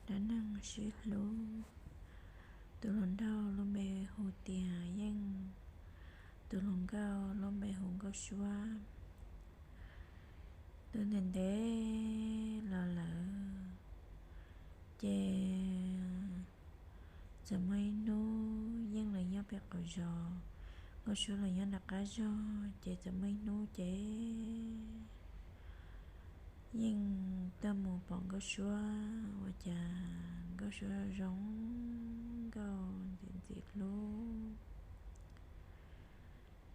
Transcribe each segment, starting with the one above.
dab neeg sib hlub. Tus hluas nraug lub npe hu tias Yeej, tus hluas nkauj lub npe hu Nkauj Suab. Twb ntev ntev los lawm, ces txawm muaj ib hnub Yeej los nyob pem qaum zos, Nkauj Suab los nyob nram qab zos, ces txawm muaj ib hnub ces Yeej tuaj mus pom Nkauj Suab ua cas Nkauj Suab zoo nkauj ntxim ntxim hlub.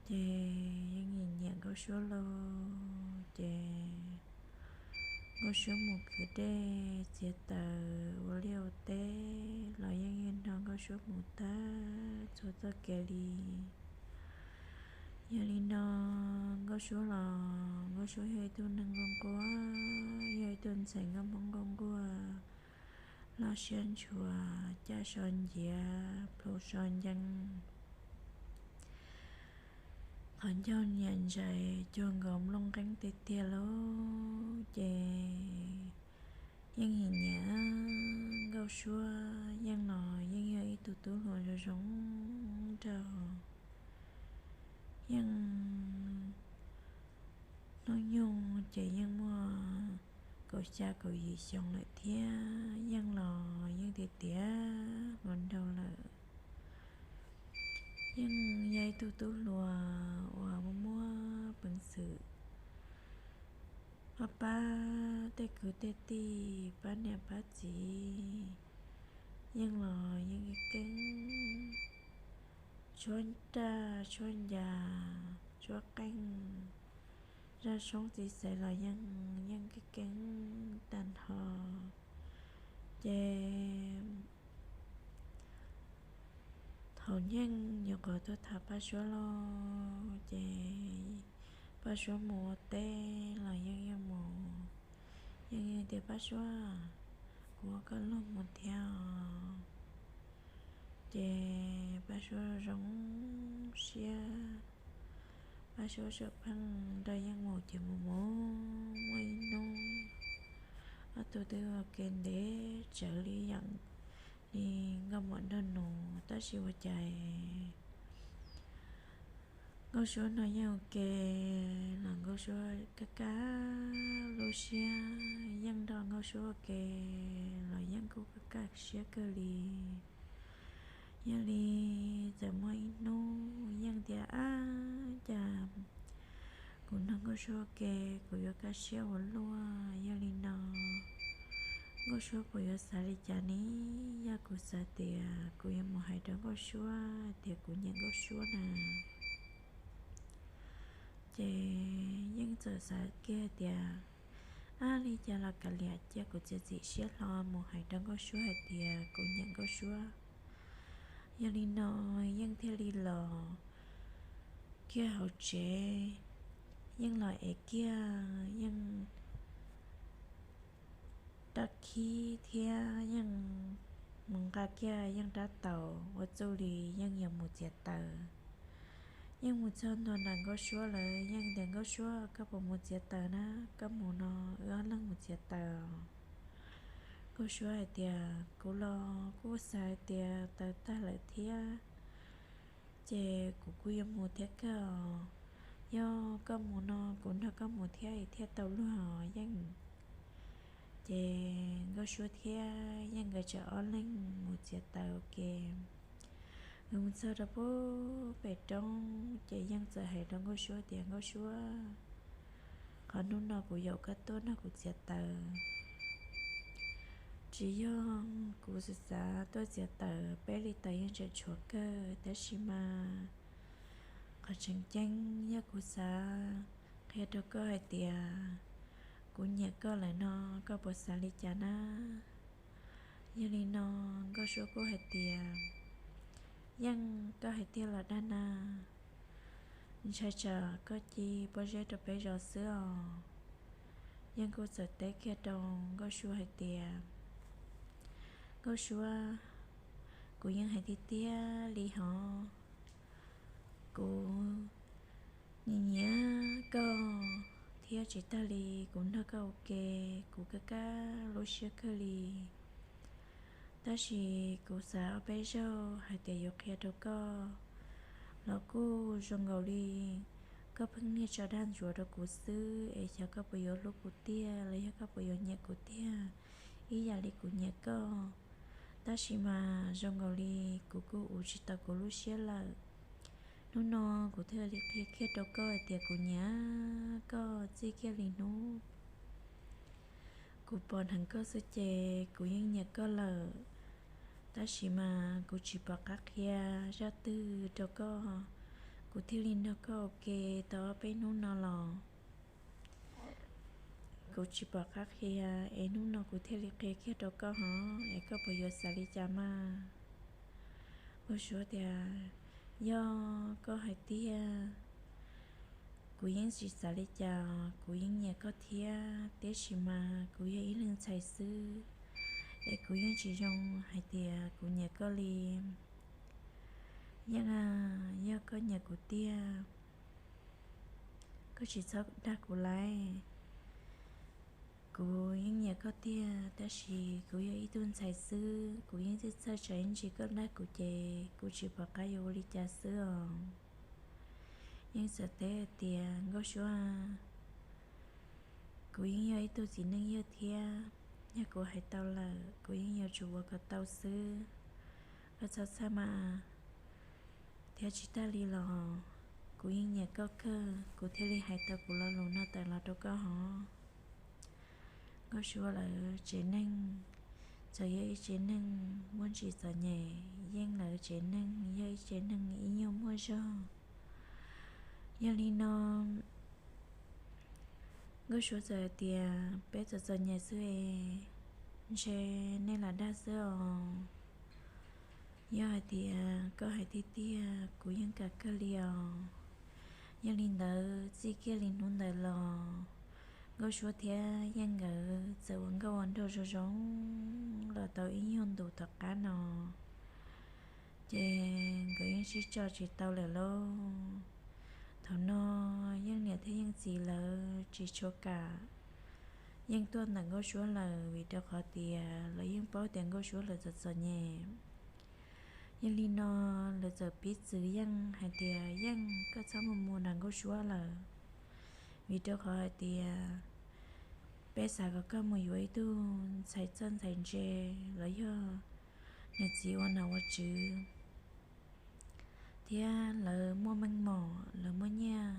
Ces Yeej nyiam nyiam Nkauj Suab lauj, ces Nkauj Suab mus kwv dej txiav taws ua liaj ua teb los Yeej yeej nrog Nkauj Suab mus tag txhua txoj kev li. Yog li no, Nkauj Suab los Nkauj Suab yog ib tug neeg nquag nquag, yog ib tug ntxhais nkauj Hmoob nquag nquag, loj siab ntshua, caj so nciav, plhu so ncees, qhov ncauj nyiam ntsais cuag nkaus nplooj nqeeb tiag tiag lauj. Ces Yeej nyiam nyiam Nkauj Suab, Yeej los Yeej yog ib tug tub hluas zoo zoo nraug. Yeej hnub nyoog ces Yeej muaj kaum xya kaum yim xyoo lawm thiab. Yeej los Yeej tiav tiav hluas nraug lawm. Yeej yog ib tug tub hluas uas muaj muaj peev xwm pab pab tej kwv tej tij, pab niam pab txiv. Yeej los Yeej keeb tshuab raj tshuab ncas, tshuab qeej, zaj tshoob txiv xaiv los Yeej, Yeej keeb keeb tag nrho. Ces thaum Yeej nyuam qhuav tuaj tham Paj Suab lauj, ces Paj Suab mus ua teb los Yeej yeej mus. Yeej yeej tias, Paj Suab, kuv ua koj luag mus thiab os. Ces Paj Suab zoo siab, Paj Suab tseem pheej nrog Yeej mus ces mus mus muaj ib hnub ob tug twb ua ke ntev tsawv li yam li nkauj muam nraug nus, tab sis ua cas Nkauj Suab nrog Yeej ua ke los Nkauj Suab kaj kaj lub siab, Yeej nrog Nkauj Suab ua ke los Yeej kuj kaj kaj siab kawg li. Yog li txawm muaj ib hnub Yeej tias, Ab, cas kuv nrog Nkauj Suab ua ke kuv yuav kaj siab ua luaj. Yog li no Nkauj Suab puas yuav xav li cas ne? Yog kuv xav tias kuv yuav mus hais rau Nkauj Suab tias kuv nyiam Nkauj Suab na. Ces Yeej txawm xav kiag tias, Ab, li cas los kav liam, cia kuv txiav txim siab hlo mus hais rau Nkauj Suab hais tias kuv nyiam Nkauj Suab. Yog li no Yeej thiaj li los kiag hauv tsev, Yeej los ev kiag Yeej rab khib thiab Yeej mus nqa kiag Yeej rab taus ua txuj li Yeej yuav mus txiav taws. Yeej mus txog ntua nram Nkauj Suab lawm, Yeej tias, Nkauj Suab, koj puas mus txiav taws na? Koj mus no wb ob leeg mus txiav taws. Nkauj Suab hais tias, Kuv los kuj xav hais tias taws tag lawm thiab, ces kuv kuj yuav mus thiab kawg os. Yog koj mus no kuv nrog koj mus thiab thiaj tau luag os Yeej. Ces Nkauj Suab thiab Yeej nkawd txawm ob leeg mus txiav taws ua ke. Nkawd mus txog rau pem roob ces Yeej txawm hais rau Nkauj Suab tias, Nkauj Suab, qhov hnub no kuv yaum koj tuaj nrog kuv txiav taws. Tsis yog kuv xav xav tuaj txiav taws, peb li taws yeej tseem tshuav kawg, tab sis mas qhov tseem ceeb yog kuv xav qhia rau koj hais tias kuv nyiam koj lawm no, koj puas xav li cas na? Yog li no Nkauj Suab kuj hais tias, Yeej, koj hais tiag los dag na? Ntshai tsam koj ci pob zeb rau peb zov xwb os. Yeej kuj txawm teb kiag rau Nkauj Suab hais tias, Nkauj Suab, kuv yeej hais tiag tiag li hov. Kuv nyiam nyiam koj thiab tsis tag li kuv nrog koj ua ke, kuv kaj kaj lub siab kawg li. Tab sis kuv xav ob peb zaug hais tias yuav qhia rau koj los kuj zoo nkaus li koj pheej niaj tso dag ntsuav rau kuv xwb, es xyov koj puas yuav hlub kuv tiag los yog koj puas yuav nyiam kuv tiag ib yam li kuv nyiam koj. Tab sis mas zoo nkaus li kuv kuj ua tsis tau kuv lub siab lawm. Hnub no kuv thiaj li qhia kiag rau koj hais tias kuv nyiam koj txij kiag li hnub kuv pom dheev koj xwb ces kuv yeej nyiam koj lawm. Tab sis mas kuv tsis pom qab qhia zaj twg rau koj, kuv thiaj li nrog koj ua ke tau ob peb hnub no los. Kuv tsis pom qab qhia, es hnub no kuv thiaj li qhia kiag rau koj hov, es koj puas yuav xav li cas mas? Nkauj Suab tias, yog koj hais tiag, kuv yeej tsis xav li cas, kuv yeej nyiam koj thiab, tiam sis mas kuv yog ib leeg ntxhais xwb, es kuv yeej tsis zoo hais tias kuv nyiam koj li. Yeej, yog koj nyiam kuv tiag, koj tsis txhob dag kuv lauj. Kuv yeej nyiam koj tiag, tab sis kuv yog ib tug ntxhais xwb, kuv yeej txhawj txhawj tsam ib ntsis koj dag kuv ces kuv tsis pom qab yuav ua li cas xwb os. Yeej txawm teb hais tias, Nkauj Suab, kuv yeej yog ib tug txiv neej yawg thiab, yog kuv hais tau lawm kuv yeej yuav tsum ua kom tau xwb. Koj txhob txhawj mas. Thiab tsis tag li los kuv yeej nyiam koj kawg, kuv thiaj li hais tau kuv lo lus no tawm los rau koj hov. Nkauj Suab lawv tsev neeg txawm yog ib tsev neeg muaj ntsis txom nyem, Yeej lawv tsev neeg yog ib tsev neeg ib nyuag muaj zog. Yog li no, Nkauj Suab txawm hais tias, peb txom txom nyem xwb es, ntshe nej lam dag xwb os. Yog hais tias koj hais tiag tiag kuv yeej kam kawg li os. Yog li ntawd txij kiag li hnub ntawd los, Nkauj Suab thiab Yeej nkawd txawm ua nkauj ua nraug zoo zoo los tau ib nyuag ntus tom qab no, ces nkawd yeej sib tso tsis tau lawm lauj. Thaum no Yeej niam thiab Yeej txiv lawv tsis tshua kam Yeej tuaj ntawm Nkauj Suab lawm, vim rau qhov tias lawv yeej paub tias Nkauj Suab lawv txom txom nyem. Yog li no, lawv txawm piv txwv Yeej hais tias, Yeej, koj txhob mus mus nram Nkauj Suab lawm, vim rau qhov hais tias peb xav kom koj mus yuav ib tug ntxhais txawj ntxhais ntse los yog niam txiv ua nom ua tswv thiab lawv muaj meej mom, lawv muaj nyiaj.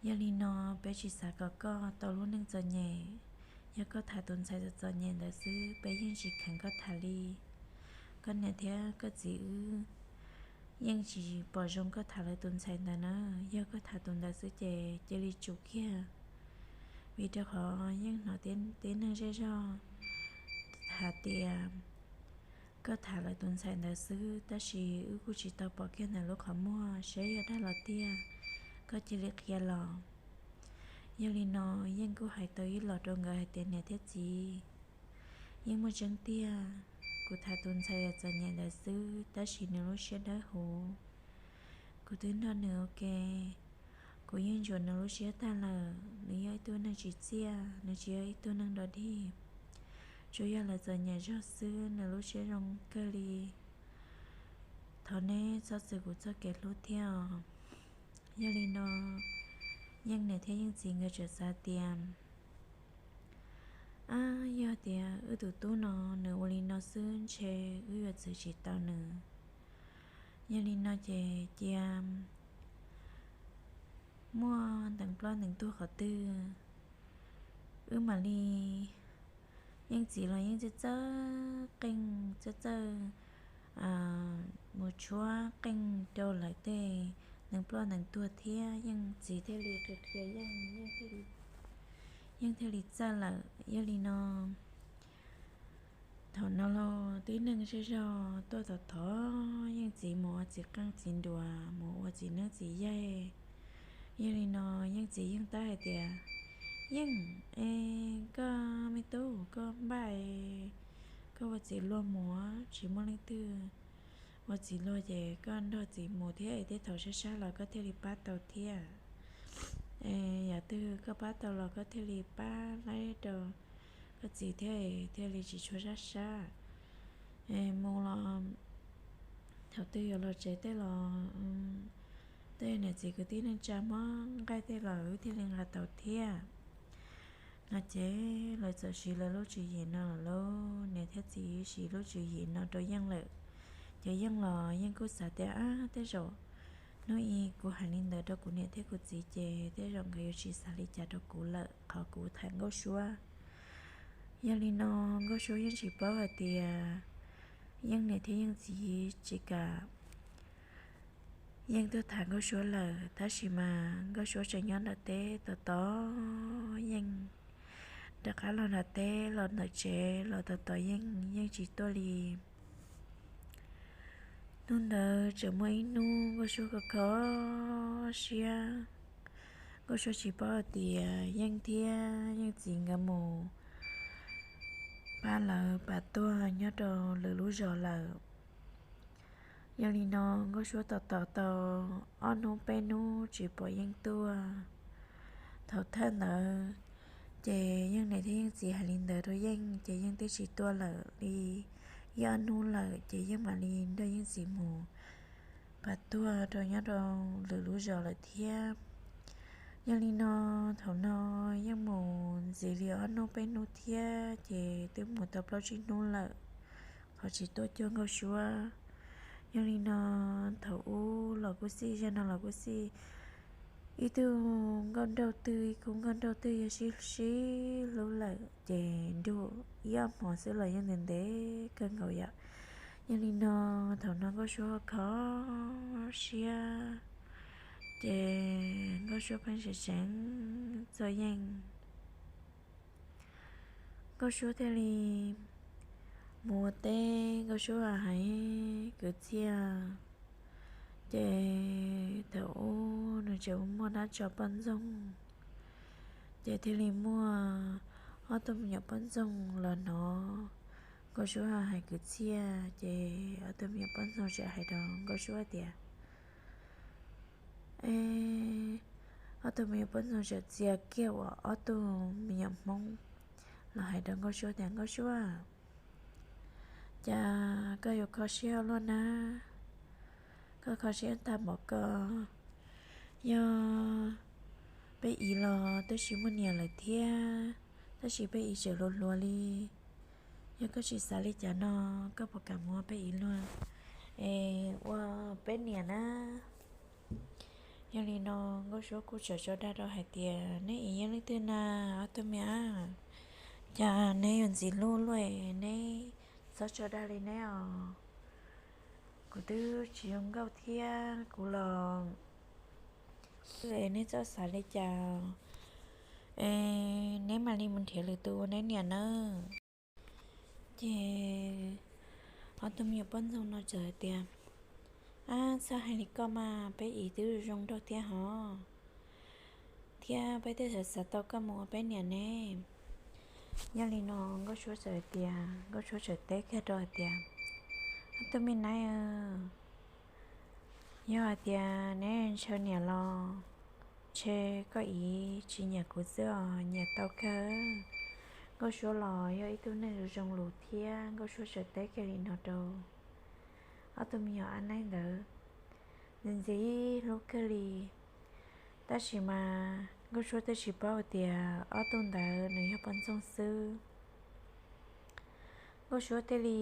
Yog li no, peb tsis xav kom koj tau lub neej txom nyem. Yog koj tham tus ntxhais txom txom nyem ntawd xwb, peb yeej tsis kheev koj tham li. Koj niam thiab koj txiv wb yeej tsis pom zoo koj tham lawv tus ntxhais ntawd na. Yog koj tham tus ntawd xwb ces cia li tsum kiag, vim rau qhov yeej hnov tib neeg zej zog hais tias koj tham lawv tus ntxhais ntawd xwb, tab sis wb kuj tsis tau pom kiag ntawm lub qhov muag, saib yog dag los tiag, koj cia li qhia los. Yog li no, Yeej kuj hais tau ib los rau nkawd hais tias, niam thiab txiv, yeej muaj tseeb tiag, kuv tham tus ntxhais txom nyem ntawd xwb, tab sis nws lub siab dawb huv. Kuv twb nrog nws ua ke, kuv yeej ntsuas nws lub siab tag lawm. Nws yog ib tug neeg tsis txiaj, nws tsis yog ib tug neeg dog dig, tsuas yog lawv txom nyem zog xwb, nws lub siab zoo kawg li. Thov neb txhob txwv kuv txoj kev hlub thiab os. Yog li no, Yeej niam thiab Yeej txiv nkawd txawm xav tias, ab, yog tias wb tus tub no nws ua li no xwb ntshe wb yuav txwv tsis tau nws. Yog li no ces cia muaj ntees ploj ntees tuag qhov twg, wb mam li, Yeej txiv los yeej txawj txawj qeej, txawj txawj mus tshuab qeej rau lawv tej ntees ploj ntees tuag thiab Yeej txiv thiaj li qhia qhia Yeej, Yeej thiaj li txawj lawm. Yog li no, thaum no los tib neeg zej zog tuaj thov thov Yeej txiv mus ua txiv qeej txiv nruas, mus ua txiv neeb txiv yaig. Yog li no, Yeej txiv yeej tab hais tias, Yeej, es koj me tub, koj npaj, koj ua txiv luag mus, tsis muaj leej twg ua txiv luag ces koj nrog txiv mus thiab es tej thaum sab sab los koj thiaj li pab tau thiab. Es yam twg koj pab tau los koj thiaj li pab laib rau koj txiv thiab, thiaj li tsis tshua sab sab. Mus los thaum twg yuav los tsev tej los tej niam txiv kwv tij neej tsa muab nqaij tej los wb thiaj li nqa tau thiab. No ces lawv txawm siv lawv lub tswv yim no lawm lauj, niam thiab txiv siv lub tswv yim no rau Yeej lawm. Ces Yeej los Yeej kuj xav tias, ab, tej zaum hnub ib kuv hais li ntawd rau kuv niam thiab kuv txiv ces tej zaum nkawd yuav tsis xav li cas rau kuv lawm qhov kuv tham Nkauj Suab. Yog li no Nkauj Suab yeej tsis paub hais tias Yeej niam thiab Yeej txiv tsis kam Yeej tuaj tham Nkauj Suab lawm, tab sis mas Nkauj Suab tseem nyob nram teb tos tos Yeej, rov qab los nram teb los ntawm tsev los tos tos Yeej, Yeej tsis tuaj li. Hnub ntawd tseem muaj ib hnub Nkauj Suab kho kho siab, Nkauj Suab tsis paub hais tias Yeej thiab Yeej txiv nkawd mus pab lawv pam tuag nyob rau lwm lub zos lawm. Yog li no Nkauj Suab tos tos tau ob hnub peb hnub tsis pom Yeej tuaj. Thaum thawj ntawd ces Yeej niam thiab Yeej txiv hais li ntawd rau Yeej ces Yeej twb tsis tuaj lawm li ib ob hnub lawm ces Yeej mam li nrog Yeej txiv mus pam tuag rau nyob rau lwm lub zos lawm thiab. Yog li no thaum no Yeej mus ntxiv li ob hnub peb hnub thiab ces twb mus tau plaub tsib hnub lawm qhov tsis tuaj cuag Nkauj Suab. Yog li no thaum ub los kuj xij, zaum no los kuj xij, ib tug nkauj nraug twg ib khub nkauj nraug twg yog sib sib hlub lawm ces nrug ib ob hmo xwb los yeej ntev ntev kawg nkaus yom. Yog li no thaum no Nkauj Suab kho siab ces Nkauj Suab pheej seev seev txog Yeej. Nkauj Suab thiaj li mus ua teb, Nkauj Suab hais kwv txhiaj, ces thaum ub nws tseem muaj dab tso poj ntxoog, ces thiaj li muaj ob tug me nyuam poj ntxoog los hnov Nkauj Suab hais kwv txhiaj, ces ob tug me nyuam poj ntxoog txawm hais rau Nkauj Suab tias, e, ob tug me nyuam poj ntxoog txawm txia kiag ua ob tug me nyuam Hmoob los hais rau Nkauj Suab tias, Nkauj Suab, cas koj yuav kho siab ua luaj na? Koj kho siab tag npaum ko, yog peb ib los twb tsis muaj niam lawm thiab, tab sis peb ib tseem hluas hluas li. Yog koj tsis xav li cas no, koj puas kam mus ua peb ib luag es ua peb niam na? Yog li no Nkauj Suab kuj txawm tso dag rau hais tias, neb ib yog leej twg na ob tug me a? Cas neb yuav ntxim hlub luaj, neb txhob tso dag li neb os. Kuv twb tsis zoo nkauj thiab, kuv los, neb txhob xav li cas, neb mam li mus nrhiav lwm tus ua neb niam nawb. Ces ob tug me nyuam poj ntxoog no txawm hais tias, ab, txhob hais li koj mas, peb ib twb zoo nraug thiab hov, thiab peb twb xav xav tau koj mus ua peb niam ne. Yog li no Nkauj Suab txawm hais tias, Nkauj Suab txawm teb kiag rau hais tias, ob tug me nab, yog hais tias neb ntshaw niam los ntshe koj ib tsis nyiam kuv xwb os, nyiam tau kawg. Nkauj Suab los yog ib tug neeg zoo zoo lus thiab, Nkauj Suab txawm teb kiag li no rau ob tug me nyuam ab naib ntawd, ntxim ntxim hlub kawg li. Tab sis mas Nkauj Suab twb tsis paub tias ob tug ntawd nws yog poj ntxoog xwb. Nkauj Suab thiaj li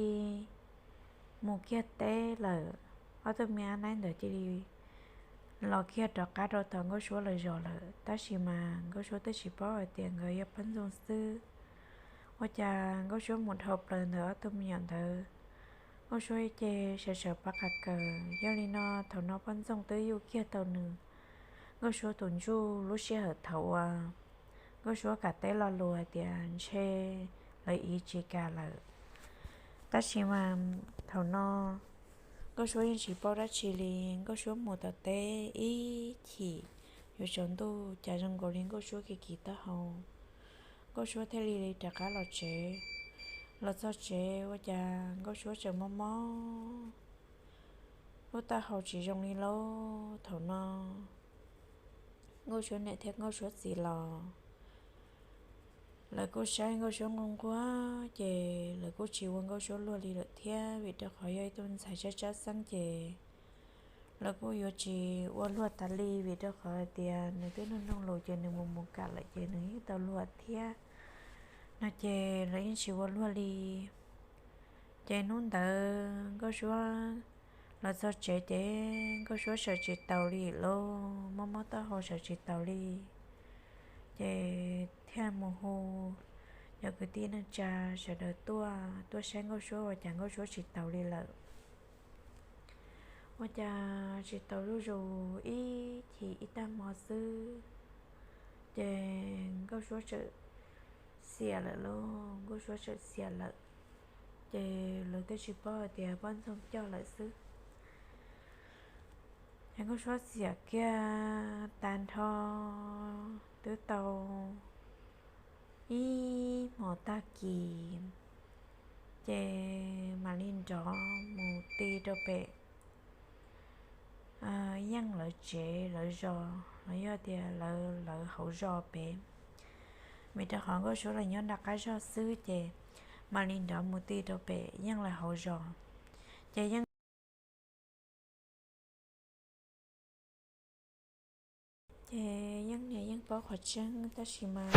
mus kiag teb lawm, ob tug me ab naib ntawd cia li los kiag rov qab rau tom Nkauj Suab lawv zos lawm, tab sis mas Nkauj Suab twb tsis paub hais tias nkawd yog poj ntxoog xwb. Ua cas Nkauj Suab mus dhau plaws ntawm ob tug me nyuam ntawd, Nkauj Suab ces sawv sawv pab qas kawg. Yog li no thaum no poj ntxoog twb yuj kiag tau nws, Nkauj Suab tus ntsuj lub sij hawm thaum uas Nkauj Suab kam teb lo lus hais tias ntshe lawv ib tsis kam lawm. Tab sis mas thaum no Nkauj Suab yeej tsis paub dab tsi li. Nkauj Suab mus tom teb ib chim yuav tsaus ntuj, cas zoo nkaus li Nkauj Suab kiv kiv taub hau. Nkauj Suab thiaj li rov qab los tsev. Los txog tsev ua cas Nkauj Suab tseem mob mob, lub taub hau tsis zoo li lauj. Thaum no Nkauj Suab niam thiab Nkauj Suab txiv los Lawv kuj saib Nkauj Suab nquag nquag ces lawv kuj tsis ua Nkauj Suab luag li lawm thiab, vim rau qhov yog ib tug ntxhais tsab tsab xeeb ces lawv kuj yuav tsis ua luag tas li, vim rau qhov hais tias nws twb nug noog lus ces nws mus mus kam lawm ces nws yeej tau luag thiab no ces lawv yeej tsis ua luag li. Ces hnub ntawd Nkauj Suab los txog tsev ces Nkauj Suab sawv tsis taus li lauj, mob mob taub hau sawv tsis taus li. Ces thiaj mus hu cov kwv tij neej tsa sawv daws tuaj, tuaj saib Nkauj Suab ua cas Nkauj Suab tsis taus li lawm. Ua cas tsis taus zuj zus ib chim ib tag hmo xwb, ces Nkauj Suab txawm xiam lawm lauj, Nkauj Suab txawm xiam lawm. Ces lawv twb tsis paub hais tias poj ntxoog coj lawm xwb. Ces Nkauj Suab xiam kiag tag nrho twb tau ib hmos tag kis, ces mam li nrov mus ti rau pem Yeej lawv tsev lawv zos los yog tias lawv lawv hauv zos pem, vim rau qhov Nkauj Suab lawv nyob nram qab zog xwb ces mam li nrov mus ti rau pem Yeej lawv hauv zos. Ces Yeej ces Yeej niam yeej paub qhov tseeb tab sis mas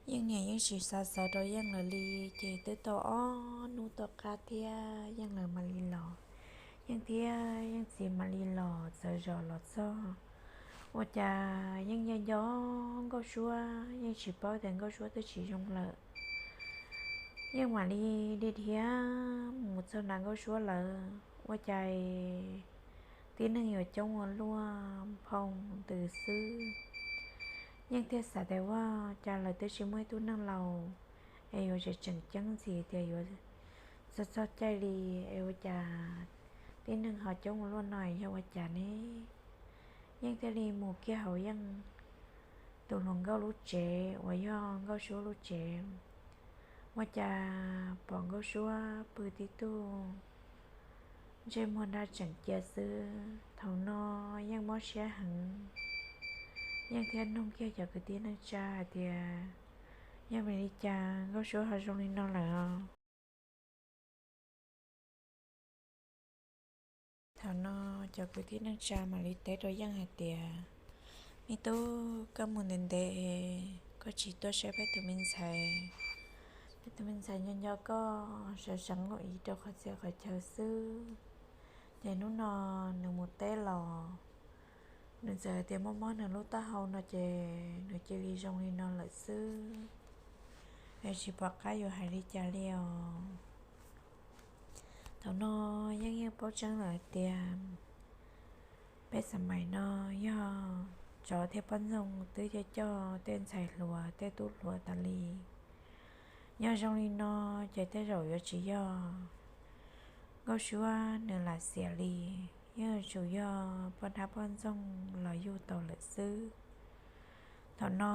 Yeej niam yeej tsis xav xov rau Yeej lawv li. Ces twb tau ob hnub tom qab thiab Yeej lawv mam li los, Yeej thiab Yeej txiv mam li los txawv zos los txog. Ua cas Yeej nco nco Nkauj Suab, Yeej tsis paub tias Nkauj Suab twb tsis zoo lawm. Yeej mam li dhia dhia mus txog nram Nkauj Suab lawv, ua cas tib neeg yuav coob ua luaj nphoo ntws xwb. Yeej thiaj xav tias ua cas lawv twb tsis muaj ib tug neeg laus es yuav tseem tseem ceeb ntxiv tias yuav txog txog caij li es ua cas tib neeg ho coob ua luaj no yog ua cas ne? Yeej thiaj li mus kiag hauv Yeej tus hluas nkauj lub tsev uas yog Nkauj Suab lub tsev. Ua cas pom Nkauj Suab pw tib tug ntsej muag daj tseem cia xwb. Thaum no Yeej mob siab heev, Yeej thiaj noog kiag cov kwv tij neej tsa hais tias yog vim li cas Nkauj Suab ho zoo li no lawm. Thaum no cov kwv tij neej tsa mam li teb rau Yeej hais tias, me tub, koj mus ntev ntev, koj tsis tuaj saib peb tus me ntxhais, peb tus me ntxhais nco nco koj, sawv seev ua ib rau qhov txhia qhov chaw xwb. Ces hnub no nws mus teb los, nws txawm hais tias mob mob nws lub taub hau no ces nws cia li zoo li no lawm xwb, es tsis pom qab yuav hais li cas li os. Thaum no Yeej yeej paub tseeb lawm hais tias peb xav mais no yog tsov thiab poj ntxoog twb coj coj tej ntxhais hluas tej tub hluas tas li. Yog zoo li no ces tej zaum yuav tsis yog Nkauj Suab nws lam xiam li, yeej yuav tsum yog poj dab poj ntxoog los yug tau lawm xwb. Thaum no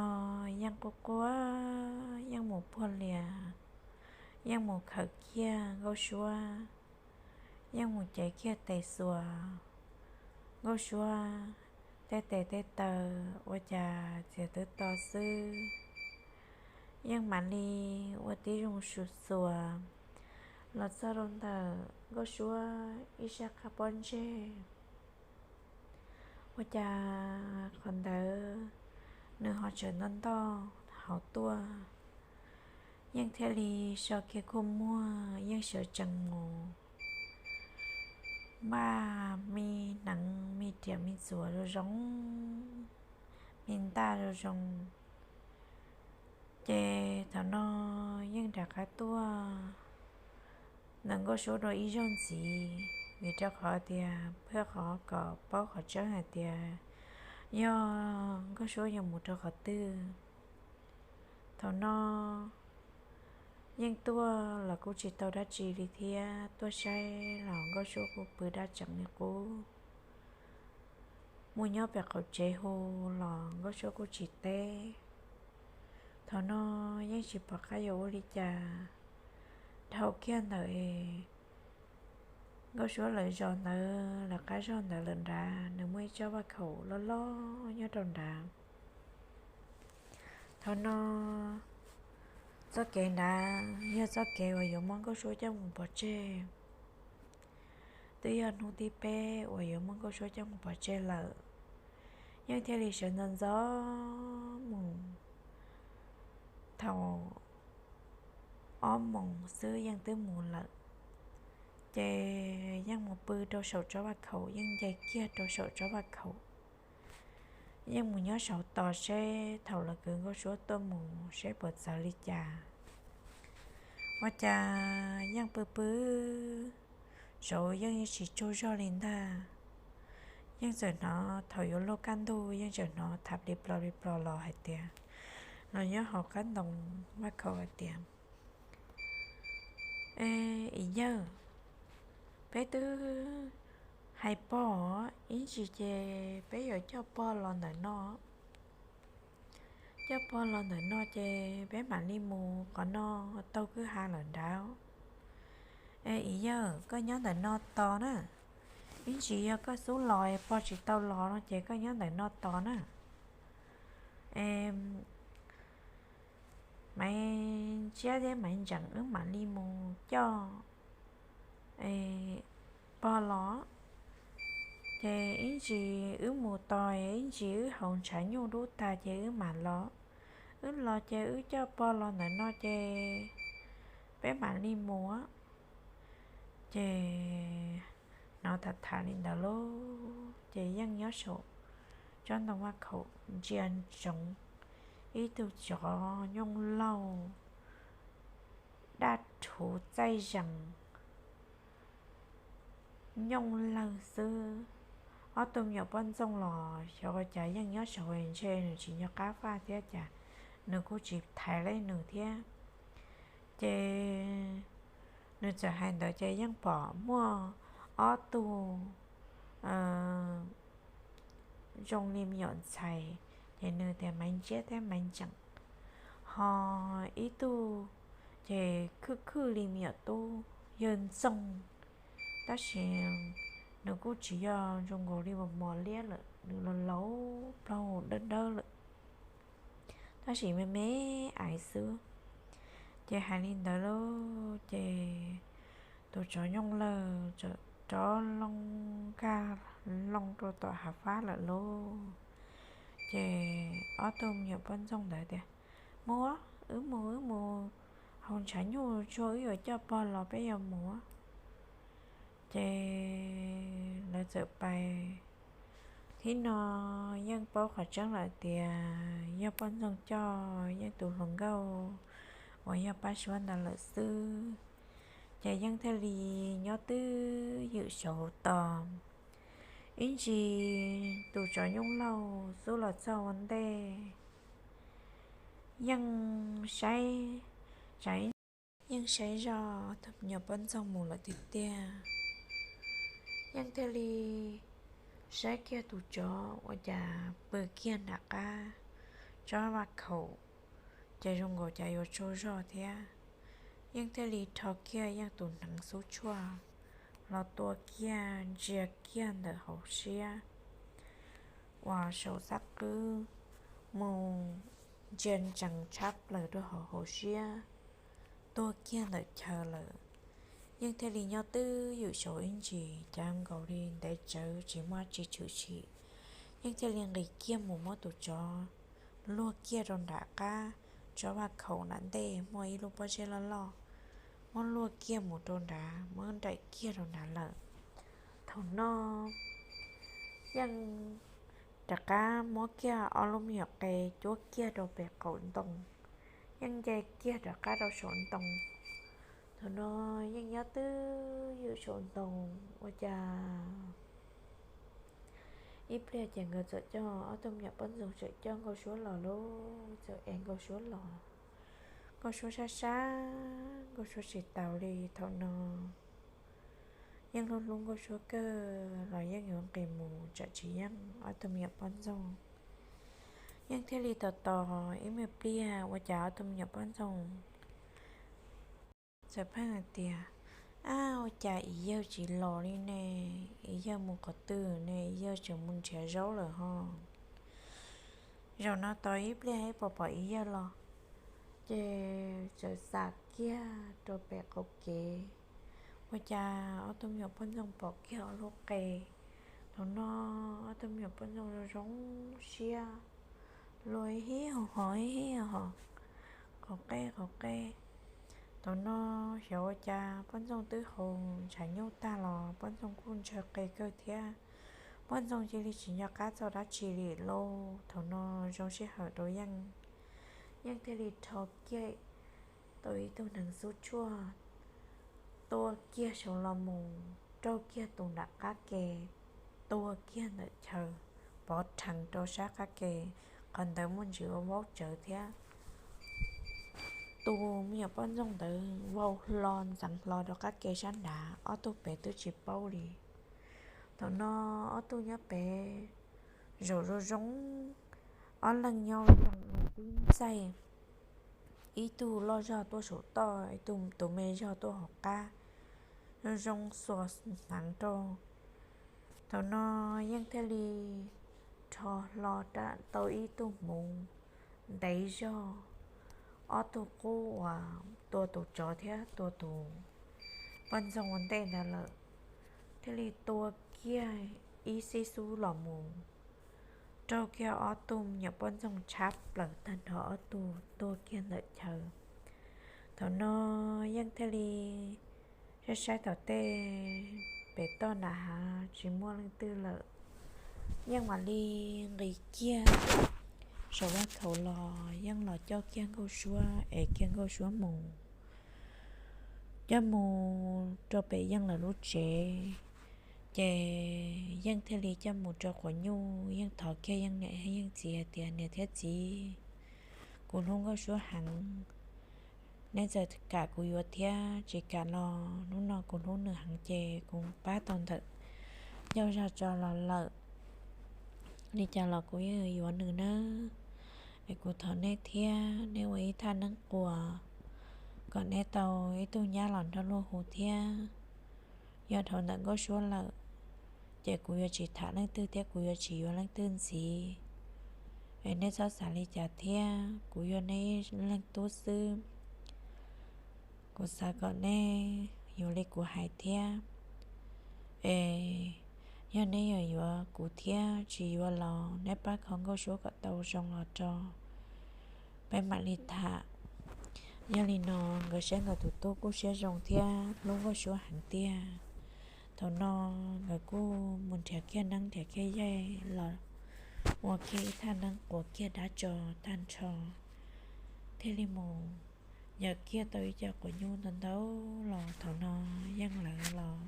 Yeej quaj quaj, Yeej mus puag lias, Yeej mus khawm kiag Nkauj Suab, Yeej mus cev kiag tes xuas Nkauj Suab tej tes tej taw, ua cas txiav twb to xwb. Yeej mam li ua tib zoo xuas xuas los txog rau ntawm Nkauj Suab ib sab qab pob ntseg. Ua cas qhov ntawd nws ho tseem ntoj ntoj hauv tuaj. Yeej thiaj li so kiag kua muag, Yeej sawv tsees mus npaj me hneev me riam me txuas zoo zoo, me ntaj zoo zoo. Ces thaum no Yeej rov qab tuaj ntawm Nkauj Suab dua ib zaug ntxiv, vim rau qhov tias phaj qhov kom paub qhov tseeb hais tias yog Nkauj Suab yuav mus rau qhov twg. Thaum no Yeej tuaj los kuj tsis tau dab tsi li thiab, tuaj saib los Nkauj Suab kuj pw daj tseem li qub. Mus nyob pem qaum tsev hu los Nkauj Suab kuj tsis teb. Thaum no Yeej tsis pom qab yuav ua li cas. Dhau kiag ntawm Nkauj Suab lawv zos ntawd, lawv qab zog ntawd lawm nrad, nws muaj ib tsob vaj khaum loj loj nyob rau nrad. Thaum no Txoj kev nrad yog txoj kev uas yuav muab Nkauj Suab coj mus pov tseg. Twb yog hnub thib peb uas yuav muab Nkauj Suab coj mus pov tseg lawm. Yeej thiaj li sawv ntxov ntxov mus. Thaum ob moos xwb Yeej twb mus lawm, ces Yeej mus pw rau saum tsob vaj khaum, Yeej nce kiag rau saum tsob vaj khaum. Yeej mus nyob saum tos seb thaum lawv kwv Nkauj Suab tuaj mus seb puas txawv li cas. Ua cas Yeej pw pw, saum Yeej yeej tsis tsaug zog li ntag. Yeej txawm hnov thaum yuav luag kaj ntug, Yeej txawm hnov tham li plo li plo los hais tias, los nyob hauv qab ntoo vaj khaum hais tias, E, Yawg, peb twb hais pog ib ntsis ces peb yuav coj pog los ntawm no. Coj pog los ntawm no ces peb mam li mus, qhov no tau kwj ha lawm nrad. E, Yawg, koj nyob ntawm no tos na. Ib ntsis yog koj xub los pog tsis tau los no ces koj nyob ntawm no tos na. E, Maiv Ntsiab thiab Maiv Ntseem wb mam li mus coj pog los. Ces ib ntsis wb mus tos, ib ntsis wb haus ntshav nyuj dub tag ces wb mam los. Wb los ces wb coj pog los ntawm no ces peb mam li mus. Ces hnov tham tham li ntawd lauj, ces Yeej nyob saum tsob ntoo vaj khaum ntsia ntsoov ib tug tsov nyooj laug daj rhuv txaij zees nyooj lawg xwb. Ob tug me nyuam poj ntxoog los xyov ua cas Yeej nyob saum ntshe nws tsis nco qab faj thiab cas, nws kuj tsis thaiv li nws thiab. Ces nws txawm hais ntawd ces Yeej pom muaj ob tug zoo li me nyuam ntxhais, ces nws tias Maiv Ntsiab thiab Maiv Ntseem, ho ib tug ces khwj khwj li me nyuam tub yawg ntxoog, tab sis nws kuj tsis yog zoo nkaus li mos mos liab lawm, nws los laus plaub hau dawb dawb lawm, tab sis me me aiv xwb. Ces hais li ntawd lauj, ces tus tsov nyooj lawg rov loo nkag loo rau tom hav fab lawm lauj. Ces ob tug me nyuam poj ntxoog ntawd tias, Mus, wb mus, wb mus haus ntshav nyuj tsuag, wb yuav coj pog los peb yuav mus. Ces lawv txawm pais. Thib no Yeej paub qhov tseeb lawm tias yog poj ntxoog coj Yeej tus hluas nkauj uas yog Paj Suab ntawd lawm xwb. Ces Yeej thiaj li nyob twj ywm saum tos. Ib ntsis tus tsov nyooj lawg xub los txog ua ntej, Yeej saib, Yeej saib zoj tus me nyuam poj ntxoog mus lawm tiag tiag. Yeej thiaj li saib kiag tus tsov ua cas pw kiag nram qab tsob vaj khaum, ces zoo nkaus cas yuav tsaug zog thiab. Yeej thiaj li rho kiag Yeej tus hneev xub tshuaj los tua kiag ntsia kiag ntawm hauv siab uas saum xab qwb mus ntsia ntsees tshab plaws rau hauv hauv siab, tuag kiag ntawm chaw lawm. Yeej thiaj li nyob twj ywm saud ib ntsis, cas nkaus li ntev tsawv tsis muaj dab tsi tshwm sim. Yeej thiaj li nqis kiag mus muab tus tsov luag kiag rau nram qab tsob vaj khaum nram ntej muaj ib lub pob zeb loj loj, muab luag kiag mus rau nrad, muab nraim kiag rau nrad lawm. Thaum no Yeej rov qab muab kiag ob lub me nyuam qe cuab kiag rau pem qaum ntoo, Yeej nce kiag rov qab rau saum ntoo. Thaum no Yeej nyob twj ywm saum ntoo ua cas ib pliag ces nkawd txawm coj, ob tug me nyuam poj ntxoog txawm coj Nkauj Suab los lauj, txawm ev Nkauj Suab los. Nkauj Suab sab sab, Nkauj Suab tsis taus li. Thaum no Yeej hlub hlub Nkauj Suab kawg los Yeej yuav nqis mus tsam tsis yeej ob tug me nyuam poj ntxoog. Yeej thiaj li tos tos ib me pliag ua cas ob tug me nyuam poj ntxoog txawm pheej hais tias, Ab, ua cas Iv Yawg tsis los li ne? Iv Yawg mus qhov twg ne? Iv Yawg tseem mus nrhiav zaub lawm ho. Zaum no tos ib pliag ib puas pom Iv Yawg los. Ces txawm xam kiag rau pem qaum kev, ua cas ob tug me nyuam poj ntxoog pom kiag ob lub qe. Thaum no ob tug me nyuam poj ntxoog zoo zoo siab, luag ib his hos ib his hos, qhov qe qhov qe. Thaum no xyov ua cas poj ntxoog twb haus ntshav nyuj tag los poj ntxoog kuj ntshaw qe kawg thiab. Poj ntxoog cia li tsis nco qab txog dab tsi li lauj. Thaum no zoo sij hawm rau Yeej, Yeej thiaj li rho kiag tau ib tug neev xub tshuaj, tua kiag saum los mus raug kiag tus nram qab ke, tua kiag ntawm chaw, pov rhees rau sab qab ke. Qhov ntawd muaj ntsis ua vaub tsawv thiab. Tus me nyuam poj ntxoog ntawd vau hlo ntxeev hlo rau qab ke sab nrad, ob tug pem twb tsis paub li. Thaum no ob tug nyob pem zaum zoo zoo, ob leeg nyob zoo tib ntxaij, ib tug loj zog tuaj saum toj, ib tug tus me zog tuaj hauv qab, zoo zoo xuas hneev rau. Thaum no Yeej thiaj li rho hlo tau ib tug hmuv ntev zog, ob tug qub uas tua tus tsov thiab tua tus poj ntxoog ua ntej ntawd lawm, thiaj li tua kiag ib xib xub los mus raug kiag ob tug me nyuam poj ntxoog tshab plaws tag nrho ob tug tuag kiag ntawm chaw. Thaum no Yeej thiaj li saib saib tom tej pem toj nram hav tsis muaj leej twg lawm, Yeej mam li nqis kiag saum vaj khaum los, Yeej los coj kiag Nkauj Suab, es kiag Nkauj Suab mus, coj mus rau pem Yeej lawv lub tsev. Ces Yeej thiaj li coj mus rau quav nyuj, Yeej thov kiag Yeej niam thiab Yeej txiv hais tias, niam thiab txiv, kuv hlub Nkauj Suab heev, neb txawm kam kuv yuav thiab tsis kam los hnub no kuv hlub nws heev ces kuv pab tau ntawm ncauj zog tso los lawm, li cas los kuv yeej yuav nws nawb. Es kuv thov neb thiab neb ua ib thaj neeb quas kom neb tau ib tug nyab los nrog luag hu thiab. Yog dhau ntawm Nkauj Suab lawm, ces kuv yuav tsis tham leej twg thiab kuv yuav tsis yuav leej twg ntxiv. Es neb txhob xav li cas thiab, kuv yog neb leej tub xwb. Kuv xav kom neb yuav li kuv hais thiab. Es yog neb yuav yuav kuv thiab tsis yuav los neb pab kho Nkauj Suab kom tau zoo los rau peb mam li tham. Yog li no nkawd saib nkawd tus tub kuj siab zoo thiab hlub Nkauj Suab heev tiag. Thaum no nkawd kuj mus nrhiav kiag neeb nrhiav kiag yaig los ua kiag ib thaj neeb quas kiag dab tso tag nrho, thiaj li mus yawm kiag tau ib co quav nyuj ntau ntau los. Thaum no Yeej lawv los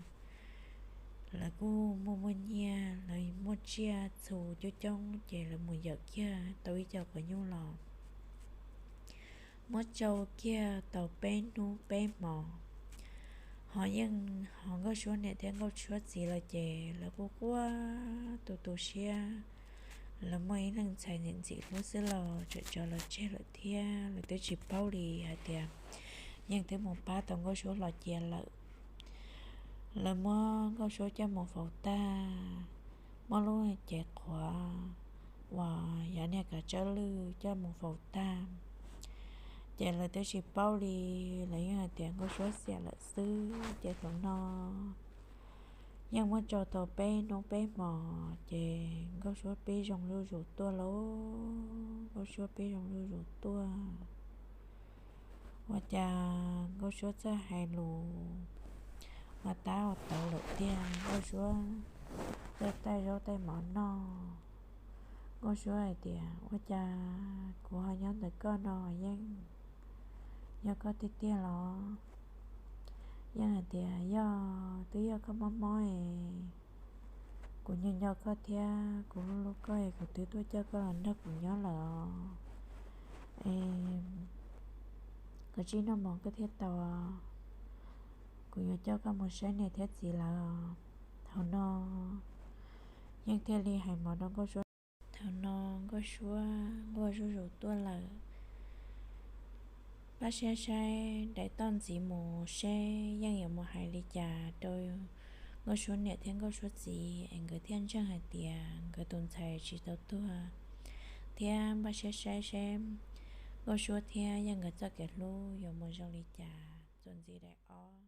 lawv kuj muaj muaj nyiaj, lawv muaj tsiaj txhu coob coob ces lawv mus yawm kiag tau ib co quav nyuj los muab tsau kiag tau peb hnub peb hmos. Ho Yeej ho Nkauj Suab niam thiab Nkauj Suab txiv lawm ces lawv kuj quaj tu tu siab. Lawv muaj ib leej ntxhais ntxim ntxim hlub xwb los tseem tso lawv tseg lawm thiab lawv twb tsis paub li hais tias Yeej twb mus pab tau Nkauj Suab los cia lawm. Lawv muab Nkauj Suab coj mus faus tag, muab lub cev qhuav uas yav niag kav tsawb lwj coj mus faus tag, ces lawv twb tsis paub li, lawv yeej hais tias Nkauj Suab xiam lawm xwb. Ces thaum no Yeej muab tsau tau peb hnub peb hmos ces Nkauj Suab pib zoo zuj zus tuaj lauj, Nkauj Suab pib zoo zuj zus tuaj. Ua cas Nkauj Suab txawj hais lus ua tab ua tauv lawm tiag, Nkauj Suab txawj taij zaub taij mov noj. Nkauj Suab hais tias, ua cas kuv ho nyob ntawm koj no Yeej, yog koj tiag tiag los? Yeej hais tias, yog twb yog koj mob mob es kuv nco nco koj thiab kuv hlub hlub koj es kuv twb tuaj coj koj los nrog kuv nyob lawm os. Es koj tsis noj mov koj thiaj tau, kuv yuav coj koj mus saib niam thiab txiv lawv. Thaum no Yeej thiaj li hais mov rau Nkauj Suab. Thaum no Nkauj Suab nquag zuj zus tuaj lawm. Pab siab saib daim toj ntxiv mus seb Yeej yuav mus hais li cas rau Nkauj Suab niam thiab Nkauj Suab txiv es nkawd thiaj ntseeg hais tias nkawd tus ntxhais tsis tau tuag, thiab npaj siab saib seb Nkauj Suab thiab Yaj Nkawd txoj kev hlub yuav mus zoo li cas? Txuas ntxiv daim ob.